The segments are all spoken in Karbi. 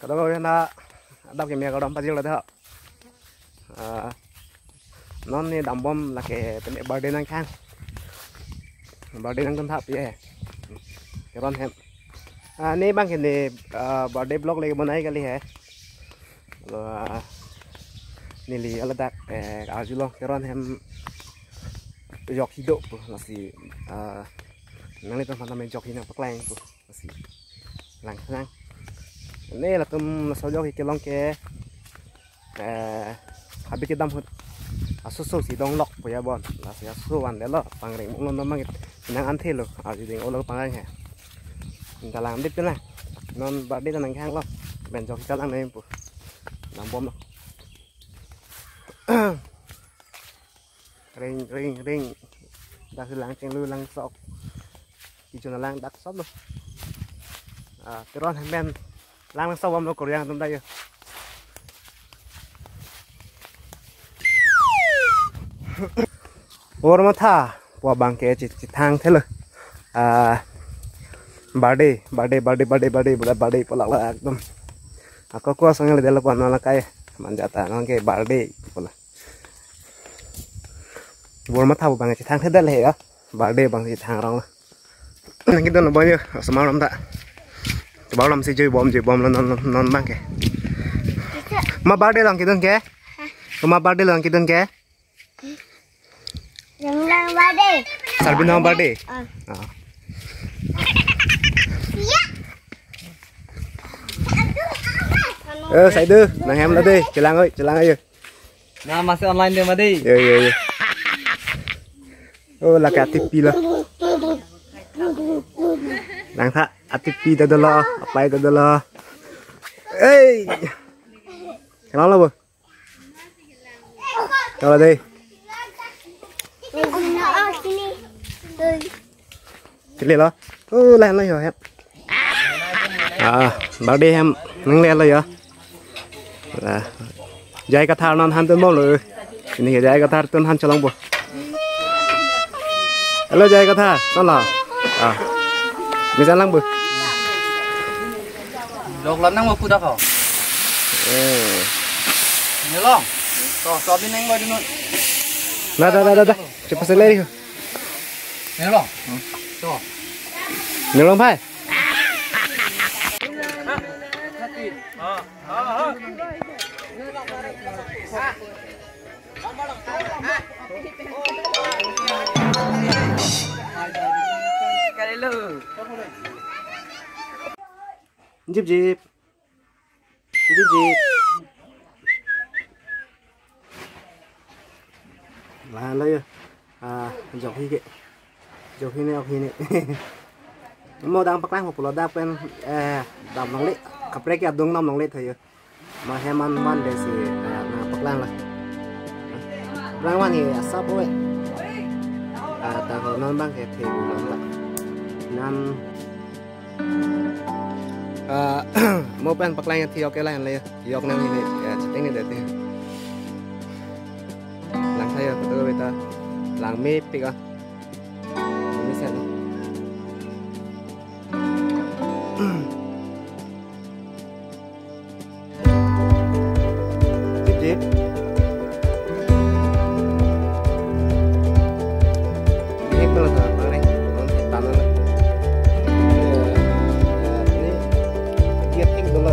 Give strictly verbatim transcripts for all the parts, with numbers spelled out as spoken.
Kadokave na adap keme kardom pajirlo dei ho. Ah, non ne dambom lake pine birthday nangkehang. Birthday nangdun thap ye. Teron hem. Ah, ne abang ke ne, ah, birthday vlog lagi bonai kali he. Ah, neli ladak, eh, arjulong Teron hem jokhi do pu lasi, ah, nanglitum aphan tame jokhi nangpaklang pu lasi lang lang. Ne latum laso jokhi kelong ke, eh, habit kedam ahut asoso si donglok pu ya bon. Lasi asoso vanlo, pangreng munglo non mangit nang anthelo, arju ding olo pangreng he. Dalang dit na. Non birthday ta nangkehanglo. Ben jokhi kalang nai pu. Dambomlo. Ring, ring, ring. Dak si lang chinglu langsok. Kijun lang dak sop lo. Ah, Teron hem pen langsok bomlo, Korea atum ta yo. Bor Matha pu abang ke chi-, chethang thelo. Ah, birthday, birthday, birthday, birthday, birthday, birthday pu lak lak ekdom. Ako ko asong le delo ko non lakai manjata non ke birthday pu la. Bor Matha pu abang chethang thedel he ya. Birthday abang chethang rong lo. Nang kedun lo bon yo, asomar atum ta. Bor alam si joi bom, joi bomlo non, non, non abang ke. Ma birthday along kedun ke? Ma birthday along kedun ke? Yang lang birthday. Sarbino birthday. Ah. Ah. Ya. Eh, sai dei, nang hem lo dei, chelang oi, chelang ayo. Na masih online dei ma dei. Yo, yo, yo. Oh, lake atipi lo. Langtha atipi ta dolo, apai ta dolo. Hey. Kenal lo, Bu? Kalau dei. Chile lo. Oh, lain lo yo hem. Ah, birthday hem nanglelo yo. Ah, Jai Kathar non han tun bomlo. Ini ke Jai Kathar tun han chelong bo. Hello, Jai Kathar, non lo. Ah. Bisa lang bo. Vlog lo nang mo kuda ko. Eh. Ini lo. To, to abin nang bo dun. Nah, dah, dah, dah, dah. Cepat selesai. Ini lo. To. Ini lo, Pai. Jip, jip. Jip, jip. Lahan lo yo. Ah, jokhi ke. Jokhi ne, jokhi ne. Mo dang paklang ho pulo dak pen, eh, dam longle. Kaprek ya dung dam longle tha yo. Ma hem an man dei si, eh, nangpaklang lo. Lang man he asap oi. Ah, ta ho non abang ke the lo ta. Nan Ah, mo pen paklang ya thi yok ke lain le yok nang ini ya, chiteng ni dei. Langtha yo, betul beta. Lang mepik ah. Mesen. Jip, jip. Ini kalau sama bang nih, non hitam mana? Ini dia ting dulu.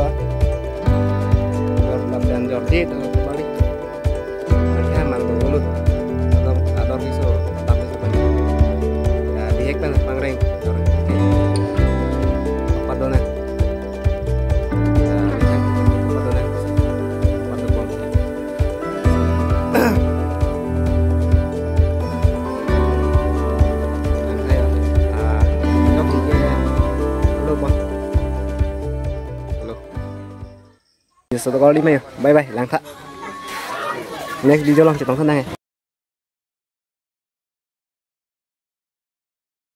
Jor, jor, dan Jordi itu kembali. Mereka mantu dulu. Ador, ador isu, tapi sebenarnya. Ya, dihek kan pangreng. Jor. Apa dona? Bye bye, langtha. Next video along chetong tha nang.